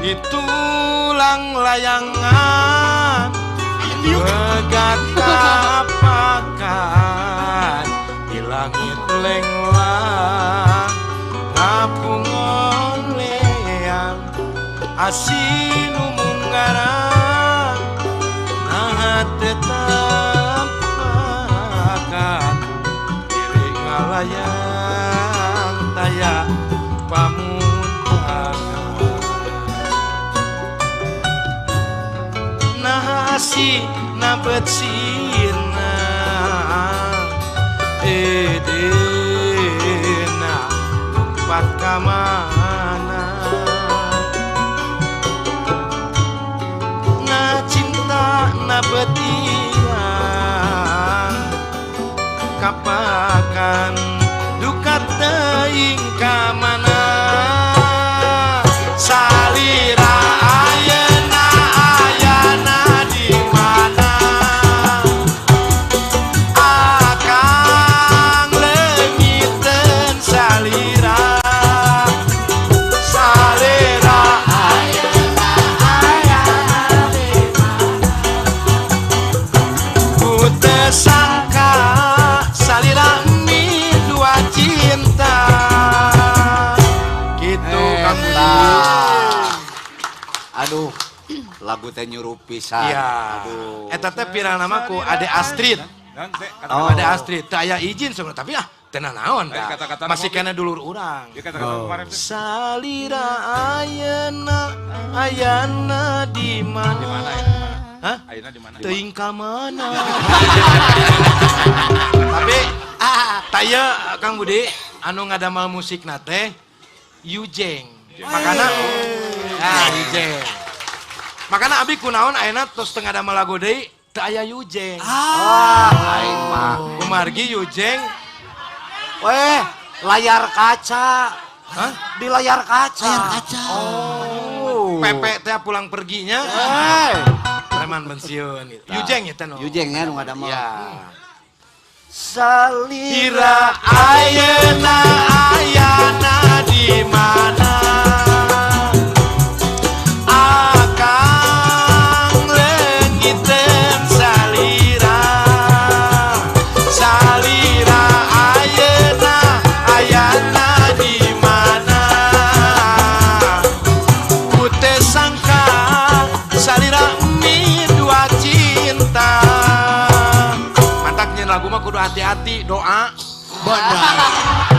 Itulang layangan pegat tapakan di langit lenglang ngapungon leang asin umunggaran nah tetap makan diri ngalayang taya pamuntangan nah asih nabet sirna edena lompat ka mana na cinta nabet ilang kapakan duka teuing ka mana salira ayeuna ayana di mana akang leungiteun salira salira ayeuna ayana di mana ku teu sangka salira dua cinta gitu Kang Budi. Aduh, lagu teh nyurup pisan. Iya. Aduh. Eta teh pirang namaku Ade Astrid. Oh. Ade Astrid teu aya izin sebenarnya tapi ah teu naon Lain kata-kata masih mobil. Kena dulur urang. Ya kata-kata kemarin teh. Salira ayeuna ayana di mana? Di mana ya? Di mana? Hah? Ayeuna di mana? Teuing ka mana? Tapi taya Kang Budi anu ngadamal musik teh Yujeng. Makana nah Yujeng. Makana abi kunaon ayeuna tos teu ngadamal lagu deui teu aya Yujeng. Wah, aing mah. Kumargi Yujeng. Weh, layar kaca. Hah? Di layar kaca. Layar kaca. Oh. Pepe teh pulang perginya. Eh. Preman pensiun gitu. Yujeng ya teh no. Yujeng ya nu ngadamal. Iya. Salira Ira ayeuna ayana di mana akang leungiteun salira salira ayeuna ayana di mana ku teu sangka salira mi dua cinta mantak nyen lagu mah kudu hati-hati doa. Benar.